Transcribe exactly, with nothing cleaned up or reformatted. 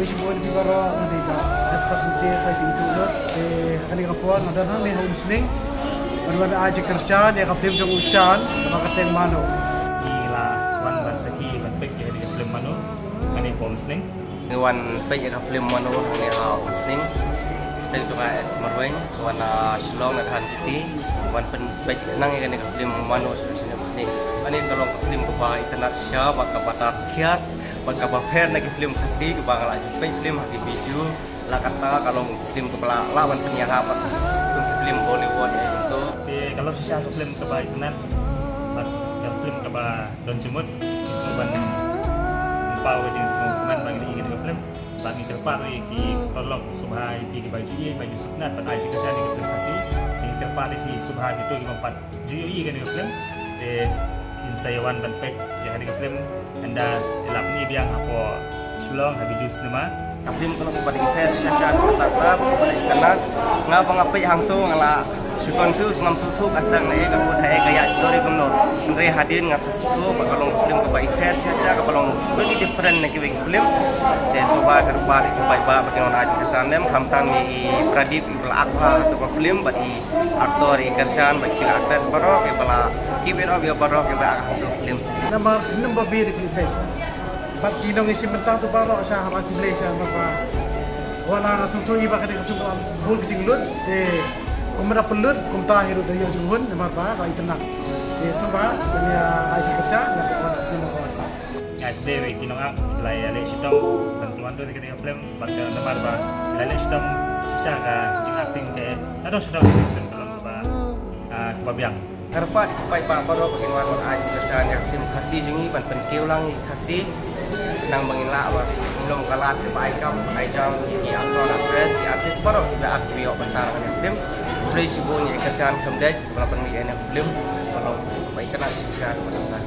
Shibun phi baroh, nga dei ka ex-percentage ka Shim Shuh Lut. Te kane ka por nga don hangne ha Umsning ban wan ai jingkyrshan ïa ka film jong u Shan kaba kyrteng Mano. Ngi la wan ban sakhi ban peit ïa ka film Mano hangne ha Umsning. Ngi wan peit ïa ka film Mano hangne ha Umsning. Te to ka S Marweng, wan na Shillong na Dhan City, wan peit nang ïa kane ka film Mano sha Umsning. Kane ka long ka film kaba itynnad shisha bad kaba da thias bad kaba pher na ki film Khasi kiba nga la ju peit film ha ki video. La kata ka long film kaba la lah ban pynïaid bad ki film Bollywood ïa to. Te ka long shisha ka film kaba itynnad bad ka film kaba don jingmut, ki sngewbha ban paw ka jingsngewkmen ba ngi ïa ka film. Bad ngi kyrpad ïa ki paralok sngewbha ïa ki kiba ju ïa ba ju sngewtynnad bad ai jingkyrshan ïa ka film Khasi. Ngi kyrpad ïa ki sngewbha kito kiba pat ju ïohi ïa kane ka film. Te kin sa ïa wan ban peit ïa kane ka film. Ynda la pyni biang hapoh Shillong ha Bijou Cinema. Ka film ka long kaba dang fair shisha, kata kaba dang kena. Nga ba nga peit hangto nga la shu confuse, ngam sngewthuh ka sdang na e ka mut ha e ka ïa story kumno. Hynrei hadien nga sa sngewthuh ba ka long ka film kaba fair shisha, kaba long very different na kiwei ki film. Te sngewbha kyrpad ïa ki paidbah ba kin wan ai jingkyrshan lem, khamtam ïa i Pradip, i ba la act ha kato ka film, bad i actor, i kyrshan, bad ki actress baroh kiba la keep it up ïa baroh kiba act ha kato ka film. Namar nym ba bit ki peit. Bad ki nongïashim bynta to baroh sha haba ki blei sha namar ba wat la nga sngewthuh ïa ba ka dei ka film bun ka jinglut. Te kumba da pynlut kumta hi ruh da ïoh jinghun namar ba ka itynnad. Te sngewbha ban ïa ai jingkyrshan na ka wan sha namar ba. Nga ai khublei ïa ki nongak la ïaleh shitom ban pynwan to ïa kane ka film bad ka namar ba la leh shitom shisha ka jingacting ka. Ka dang shitom ka film ka long kaba, ah, kaba biang. Kyrpad ïa ki paidbah baroh ba kin wan ai jingkyrshan ïa ka film Khasi jong ngi ban pynkiew lang ïa ki Khasi. Nang ba ngin lah ba ngin long ka lad kaba ai kam ai jam ïa ki actor actress, ki artist baroh kiba act kiba ïoh bynta ha kane ka film. Khublei shibun ïa i Kyrshan Khyndai ba la pynmih ïa kane ka film. Ba long ba itynnad shisha ba la